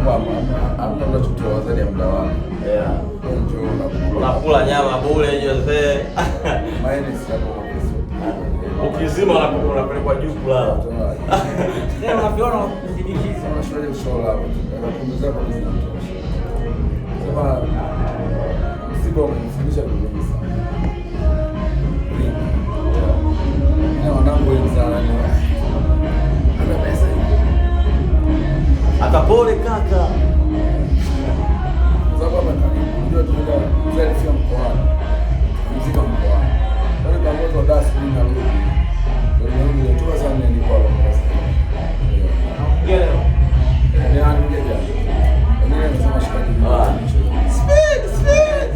Kwamba hamna mnachotoa zaidi ya muda wako. Yeah. Njoo unakula. Unakula nyama bure, Jose. Minus hapo kwa pesa. Ukizima unapelekwa juu kulala. Sasa unaviona kusindikiza. Unashauri ushauri hapo. Kumbe zako zinatosha. Sema msiba umenifundisha vitu vingi sana. Vingi. Yeah. Na wanangu wengi sana ni hata pesa hiyo. Hata pole kaka. Kwa sababu hapa unajua tunaenda mzee alifia mkoani. Mzika mkoani. Sasa kwa moto wa siku narudi. Ndio narudi natoka sana nilikuwa hapa kwa sasa. Ongea leo. Ni anakuja jana. Wengine wanasema shikaji. Ah. Speed, speed,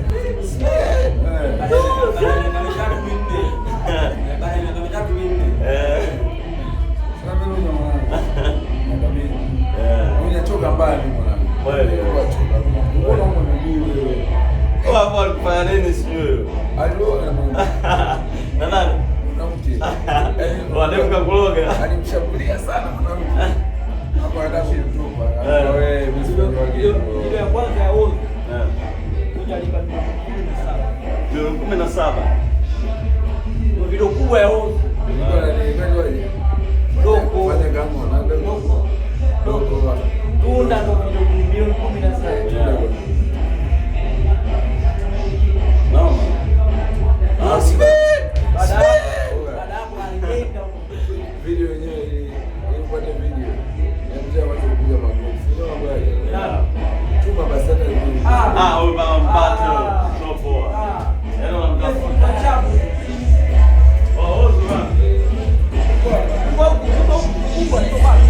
speed. Eh. Baada ya miaka 3 4. Baada ya miaka 3 4. Sasa mimi huyo mwanangu. Miaka mingi. Eh. Mimi nachoka mbaya mimi mwanangu. Kweli. Nilikuwa choka. Mbona umo miguu wewe? Hapo alikufanya nini sijui. Aliloga na mwanamke. Na nani? Mwanamke. Yaani Wademu kakuloga. alimshambulia sana mwanamke. Hapo anataka kumtupa. Akaambia wewe mimi siwezi. Video ya kwanza ya Ozo. Eh. Kuja alipa milioni 17. Milioni 17. Ndio video kubwa ya Ozo. Ilikuwa ni ilikuwa Doko. Fanya kama unaenda Doko. doko. Tunda ndo video milioni 17. Tunda. Noma. Ah, speed. Baada baada hapo alienda huko. Video yenyewe ili upate video. Ya mzee kwanza kupiga magoti. Sio mambo yake. Chuma basi hata ni Ah. Ah, huyu baba mpate. Ah. Sio poa. Ah. Yaani unamtafuta. Kwa chapu. Oh, Ozo bana. Kubwa huku, kubwa huku, kubwa ndio bado.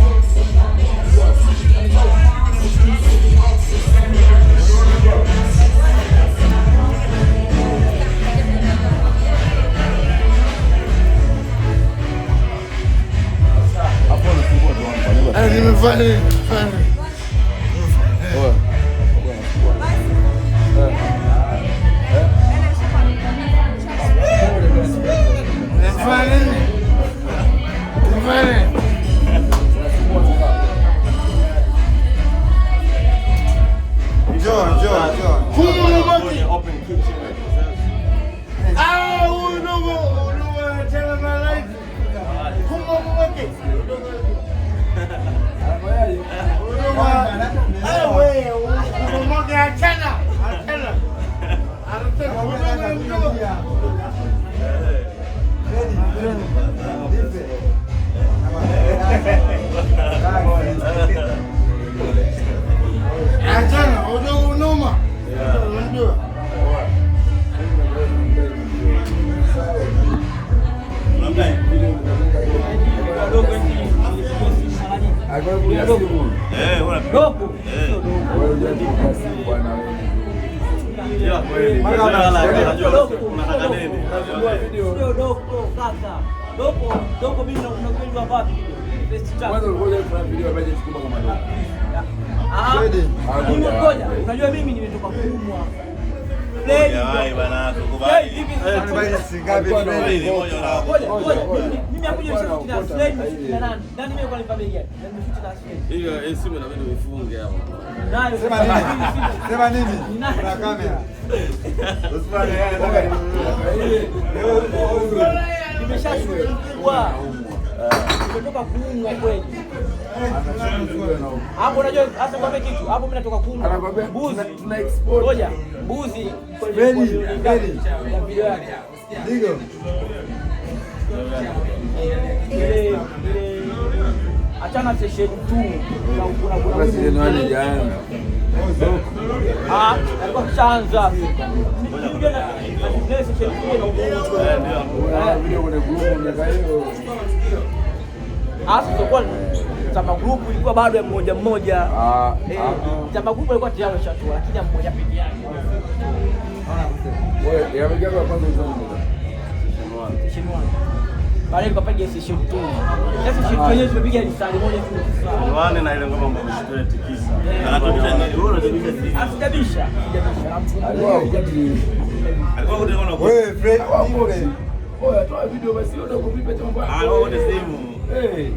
Hapo unasumbua tu wangu. Nimefanya nini? Oa. Eh. Nimefanya nini? Nimefanya nini? Unasumbua tu kaka. Njoo, njoo, njoo. Humu mbaki. Open kitchen. Ah, huyu ndugu, huyu ndugu anacheza na light. Humu mbaki. Anafanyaje? Huyu ndugu, ah, wewe, huyu mbaki achana, achana. Anataka huyu ndugu. Achana, huyu ndugu noma. Unajua. Unamdai? Wadogo hivi. Alikuwa anapiga simu. Eh, unapiga. Doko. Sio doko. Wewe hujapiga simu bwana wewe. Ila kweli. Anajua unataka nini. Unazungua video. Sio doko kaka. Doko, doko mimi na unajua wapi video? First chap. Kwanza ulikuwa hujafanya video ya budget kubwa kama doko. Ah. Ah, Mimi ngoja, unajua mimi nimetoka kuumwa. Play. Hawahi bana, Play tukubali. vipi sasa? Alikuwa na Mbili, moja na Ngoja, ngoja. Ngoja. Mimi hapo nimeshoot na Alikuwa Slay anaokota nimeshoot na nani? Nani mimi kwa nipa begi gani? Na nimeshoot na Slay. Hiyo hii simu inabidi uifunge hapo. Nayo. Sema nini? Sema nini? Ni nani? Kuna kamera. Usifanye yeye anataka ninunue. Nimeshashoot kubwa. Nimetoka kuumwa kweli. Hapo unajua hasa kwambia kitu. Hapo mimi natoka kuumwa. Anakwambia Mbuzi. tuna export. Ngoja, mbuzi Freddy, Freddy. ya video yake. Digo. Ile ile achana session 2 kuna Basi nani jana? Ah, alikuwa kishaanza. Nilikuja na na session 2 na Una video kwenye group miaka hiyo. Hasa tulikuwa Tamba group ilikuwa bado ya mmoja mmoja. Ah, Eh, ah. Tamba group ilikuwa tayari ishatua lakini ya mmoja peke yake. Wewe, ya miaka ya kwanza ulikuwa Session 1. Baadaye tukapiga session 2. Sasa session 2 yenyewe tumepiga lisali moja tu. Tuane na ile ngoma ambayo mshitoe tikisa. Anatubisha nini? Wewe unatubisha nini? Asijabisha. Sijabisha. Alikuwa wakati Alikuwa wote kuna Wewe Fred, Wewe, oya toa video basi ndio kuvipa cha mambo yako. Ah, wote simu. Eh.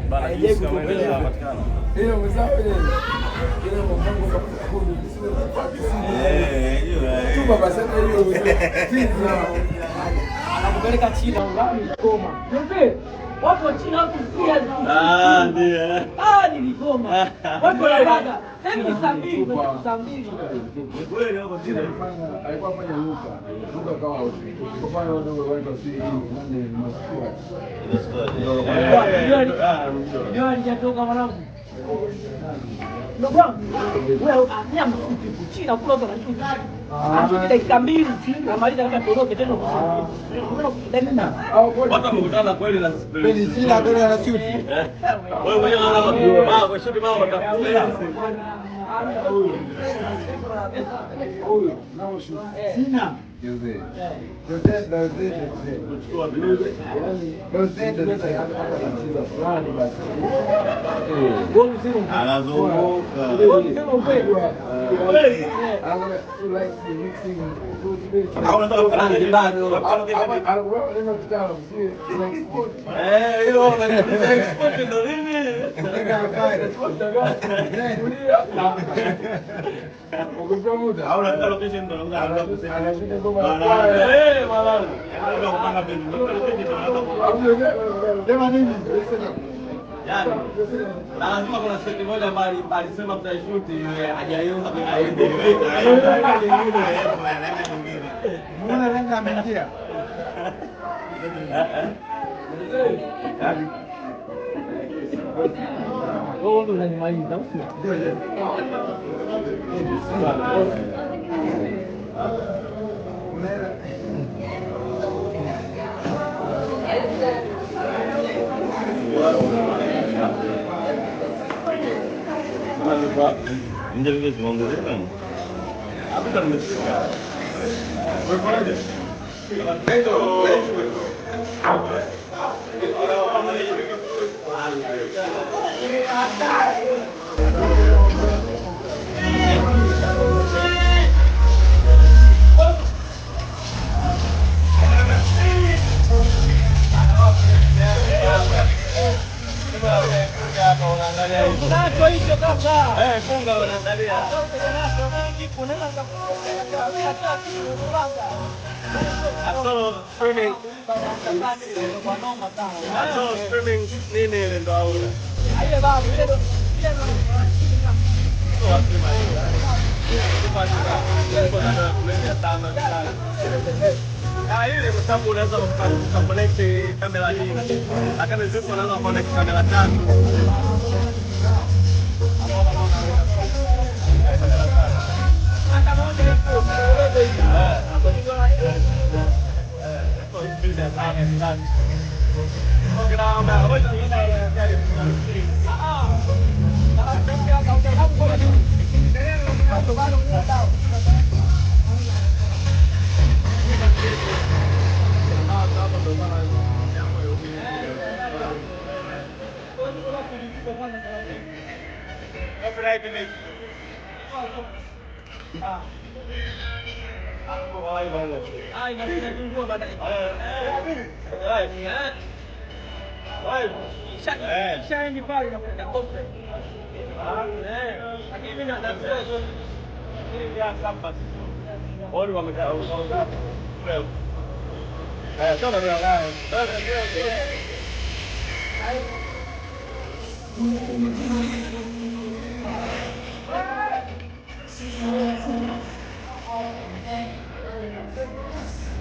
Bana, jinsi kama ile inapatikana. Hiyo mzao ile. Ile Anakupeleka China koma. Mzee, watu wa China watu pia. Ah, ndio. Ah, nilikoma. Watu wanataka. Hebu saa mbili, saa mbili. Kweli wako China. Alikuwa afanya Luka. Luka kawa out. Kwa mfano ndio wanaitwa si nani Masquad. Ndio alijatoka mwanangu. Ndugu wangu, wewe amia mfupi China kula watu wanashuti. Ashuti dakika mbili, amaliza kama toroke tena kushuti. Watu wamekutana kweli na Kweli China kweli na shoot. Wewe mwenyewe unaona mama kwa shoot mama watakufa. Huyu nao shoot. China. Jose. Jose Jose Jose. Kuchukua video. Yaani Jose Jose anacheza fulani basi. Wewe mzima. Anazunguka. Wewe mzima kweli. Au unataka kufanya bado. Eh, hiyo export ndo nini? Au unataka location ndo unataka kusema. Eh, mwanangu. Unataka kupanga vitu. Location ndo unataka. Sema nini? Yaani, na lazima kuna seti moja ambayo alisema tutaishuti ile hajaiuza kwenye Muona lenga ameingia. Wewe ndio unanimaliza. Nje vipi zimeongezeka? Hapo nimefika. Nacho hicho kaka. Eh, funga unaangalia. Asolo streaming. Asolo streaming nini ile ndo au? Ah, ile kwa sababu unaweza ukaconnect kamera nyingi. Lakini zipo unaweza kuconnect kamera tatu.